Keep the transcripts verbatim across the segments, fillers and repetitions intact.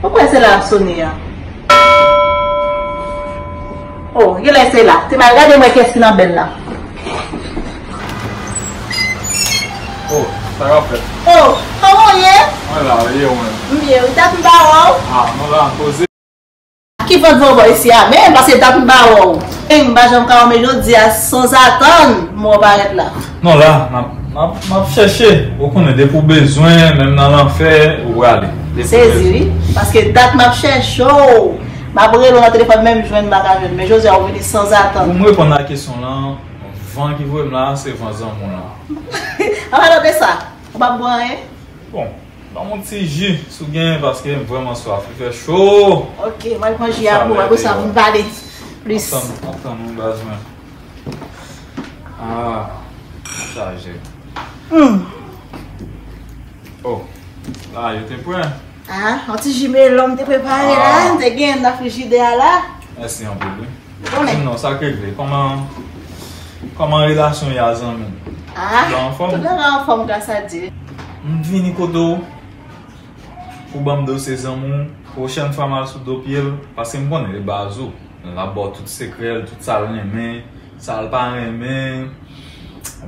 Ou kwè se la ap sone a? Oh, genlè se la. Te m al gade m wè kiyès ki nan bèl la. Oh, sa k ap fèt? Oh, kòman w ye? Mwen la, e ou menm? M byen wi, dat m pa wè w. Ah, nou la, poze. Ki vant vòvò isi a menm, paske dat m pa wè w. E m pa janm ka wè w, men jodi a, sanzatann, m wè w parèt la. Non, la, m ap, m ap, m ap chèche. Ou konnen, depi w bezwen, menm nan lanfè, ou prale. Depi w sezi, bezwen. Wi, paske dat m ap chèche w. M ap rele w nan telefòn, menm jwenn m pa ka jwenn. Men jodi a, ou vini sanzatann. Pou m reponn a kesyon w lan, van ki voye m la, se van zanmi w lan. An palan de sa, ou p ap bwè anyen? Bon, ban m yon ti ji, si w genyen, paske m vrèman swaf. Li fè cho. Ok, mwen pran ji a pou ou, apre sa, pou m pale plis. Ap tann, ap tann wi, baz mwen. Ah, chaje. Hmm. Oh, la, yo te prè. Ah, yon ti ji melon m te prepare la, ah, m te gen nan frijidè a la. Mèsi anpil, wi. Konnen. Di m non, sa k regle? Kòman, kòman relasyon y a, zanmi m? Ah, tout bagay anfòm, gras a Dye. M vini kote w pou ban m di w se zanmi w. Pwochèn fwa m al sou do pye l, paske m konnen e baz ou. L ap ba w tout sekrè l, tout sa l renmen, sa l pa renmen,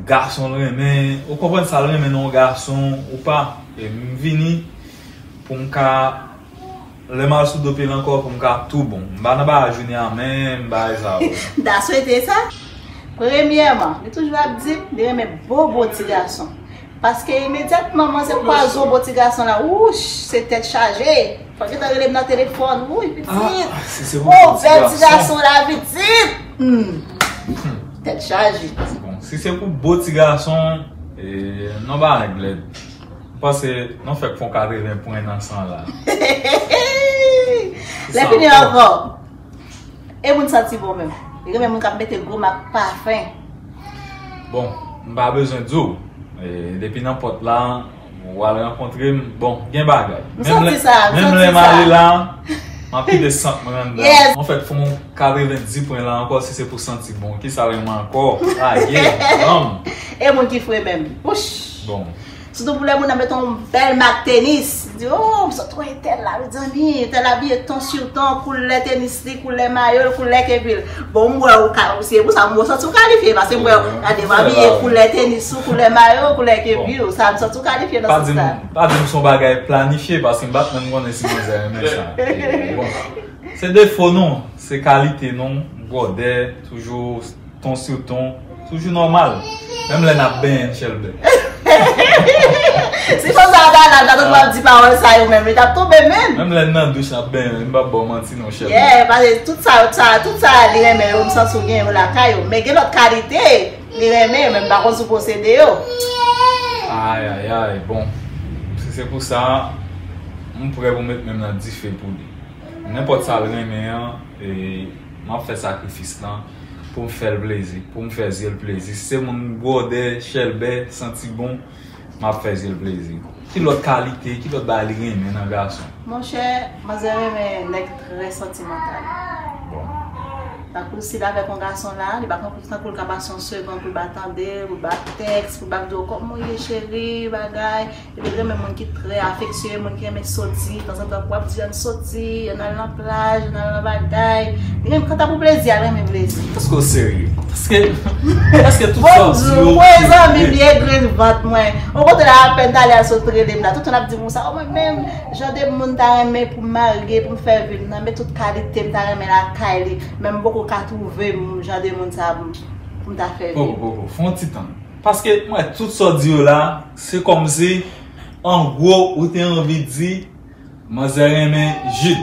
gason l renmen. Ou konprann, sa l renmen nan yon gason ou pa. E m vini pou m ka Lè m al sou do pye l ankò pou m ka tou bon. M pa nan bagay jounen an menm, bagay sa yo. M ta swete sa. Premyèman, li toujou ap di m li renmen bobo ti gason. Paske imedyatman manzè kwaze yon bo ti gason la, wouch, se tèt chaje. Fò l gentan rele m nan telefòn. Wouy, pitit. Ah, si se pou bo ti gason. Oh, bèl ti gason la, pitit. Hmm. Tèt chaje. Bon, si se pou bo ti gason, e, non bagay lèd. M panse nou fèk fè yon katreven pwen nan san la. Lè fini ankò. E moun santi bon menm. Li renmen moun k ap mete gwo mak pafen. Bon, m pa bezwen di w. E, depi nan pòt la, w al rankontre m. Bon, gen bagay. M santi sa, m santi sa. Menm lè m ale la, m ap kite sant mwen anndan. Yes. Nou fèk fè yon katreven di pwen la ankò, si se pou santi bon. Kisa l renmen ankò? Lage, ban m. E moun ki fre menm. Wouch. Bon. Sitou pou lè moun nan mete yon bèl mak tenis. Li di, oh, m sot wè entèl la, mezanmi. Entèl abiye ton sou ton, koulè tenis li, koulè mayo l, koulè kepi l. Bon, m wè ou ka, se pou sa m wè w santi w kalifye, paske m wè w, gade, m abiye koulè tenis ou, koulè mayo, koulè kepi w. Sa, m santi w kalifye nan sans sa. Pa di m, pa di m se yon bagay planifye, paske m pa t menm konnen si manzè renmen sa. Bon. Se defo nou, se kalite nou, bwòdè, toujou ton sou ton, toujou nòmal. Menm lè n ap benyen n chèlbè. Si fanm sa ta la, ta tonton ap di pawòl sa yo menm, li t ap tonbe menm. Menm lè n nan douch n ap benyen, m p ap ba w manti non, chèlbè. Yeah, paske tout sa, sa, tout sa li renmen yo, m santi w gen yo lakay ou. Men gen lòt kalite li renmen yo, men m pa konn si w posede yo. Ay, ay, ay, bon. Si se pou sa, m prè pou met men m nan dife pou li. Nenpòt sa l renmen an, e, m ap fè sakrifis lan pou m fè l plezi, pou m fè zye l plezi. Si se moun bwòdè, chèlbè, santi bon, m ap fè zye l plezi. Ki lòt kalite, ki lòt bagay li renmen nan gason? Monchè, manzè renmen nèg trè santimantal. Bon. Tankou si l avèk yon gason la, li pa konn tankou l ka pase yon segonn pou l pa tande l, pou l pa tèks, pou l pa di w kòman w ye cheri, bagay. Epi l renmen moun ki trè afeksye, moun ki renmen soti. Tanzantan pou w ap di ann soti, ann al nan plaj, ann al nan bagay. Li renmen kanta pou plezi, al renmen plezi. Èske w serye? Èske, èske tout sa w di yo, mwen zanmi m, li egre vant mwen. Yon kote la apèn talè a sot rele m la. Tout tan l ap di m sa, oh, mwen menm, jan de moun ta renmen pou m marye, pou m fè vi m nan, men tout kalite m ta renmen lakay li. Men m poko ka twouve m jan de moun sa pou m, pou m ta fè vi m. Poko, poko, fè yon ti tan. Paske mwen, tout sa w di yo la, se kòmsi, an gwo, ou te anvi di, manzè renmen Jid.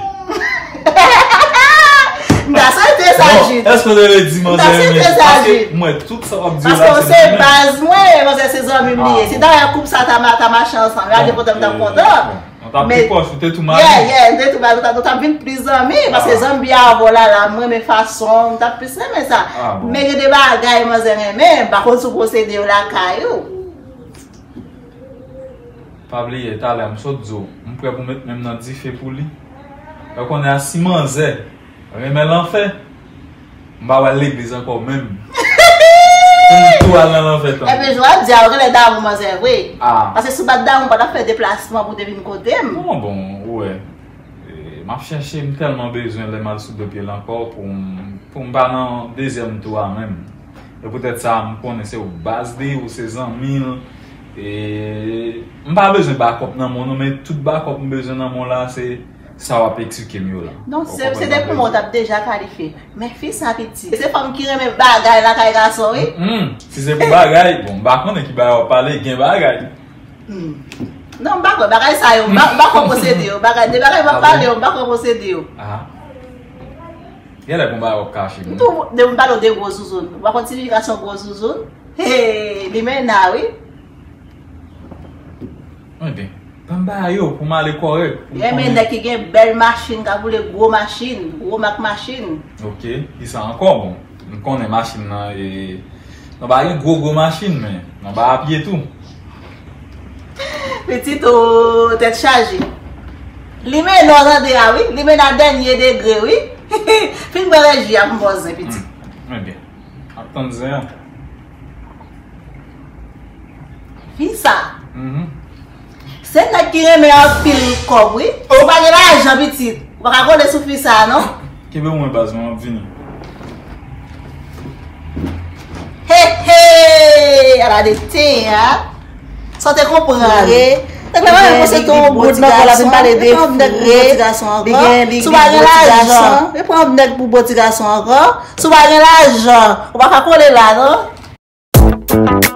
M ta swete sa, Jid. Èske w te vle di manzè renmen Jid? Paske mwen, tout sa w ap di yo la, se li menm. Paske w se baz mwen, manzè se zanmi m li ye. Si dayè koup sa ta ma-, ta mache ansanm, gade kote m t ap kontan. Bon, bon. Nou t ap pi pwòch, ou te tou marye. Yeah, yeah, nou te tou marye, nou t ap, nou t ap vin plis zanmi, paske zanmi avè w la, la, m renmen fason w, m t ap plis renmen sa. Ah, bon. Men gen de bagay manzè renmen, m pa konn si w posede yo lakay ou. Pa bliye, talè m sot di w, m prè pou met men m nan dife pou li. Ou konnen a si manzè renmen lanfè, m pa wè l legliz ankò menm. Pou m tou al nan lanfè tann. Ebyen, jan w ap di a, ou genlè damou manzè vre. Ah. Paske si w pa t damou, w pa t ap fè deplasman pou w te vin kote m. Bon, bon, ou wè. E, M ap chèche, m tèlman bezwen lè m al sou do pye l ankò pou m, pou m pa nan dezyèm tou a menm. E poutèt sa, m konnen se ou baz li, ou se zanmi l. E m pa bezwen bakòp nan men w non, men tout bakòp m bezwen nan men w la, se sa w ap eksplike m yo la. Non, se, se depi mwen w t ap deja kalifye. Men fi sa piti. Se fanm ki renmen bagay lakay gason, wi. Hmm, si se pou bagay, bon, m pa konnen ki bagay w ap pale, gen bagay. Hmm. Non, m pa kwè bagay sa yo, m pa, m pa kwè pwosede yo. Bagay, de bagay m ap pale yo, m pa kwè pwosede yo. Ah. Genlè gon bagay w ap kache m. M tou, de, m pale w de gwo zouzoun. Ou pa konn siyifikasyon gwo zouzoun? Hey, limena, wi. Ebyen, ban m bagay yo pou m ale kòrèk. Pou m konnen. Renmen nèg ki gen bèl machin, k ap woule gwo machin, gwo mak machin. Ok, kisa ankò? Bon, m konnen machin nan, e, nan pa gen gwo gwo machin, men nan pa a pye tou. Pitit o, tèt chaje. Limena w tande a, wi. Limena dènye degre, wi. Fin bwè rèji a pou m ba w zen, pitit. Hmm, ebyen. Ap tann zen an. Fi sa. Mhm. Se nèg ki renmen anpil kòb, wi. Ou pa gen lajan, pitit. Ou pa ka kole sou fi sa, non. Kenbe mwen, baz, mwen ap vini. He, he! Ala de ten, a. Sa w te konprann. Nèg la pa menm pase ton bout nan kò la, vin pale de frè. Li gen, li, si w pa gen lajan, yo pran nèg pou bò ti gason ankò. Si w pa gen lajan, ou pa ka kole la, non.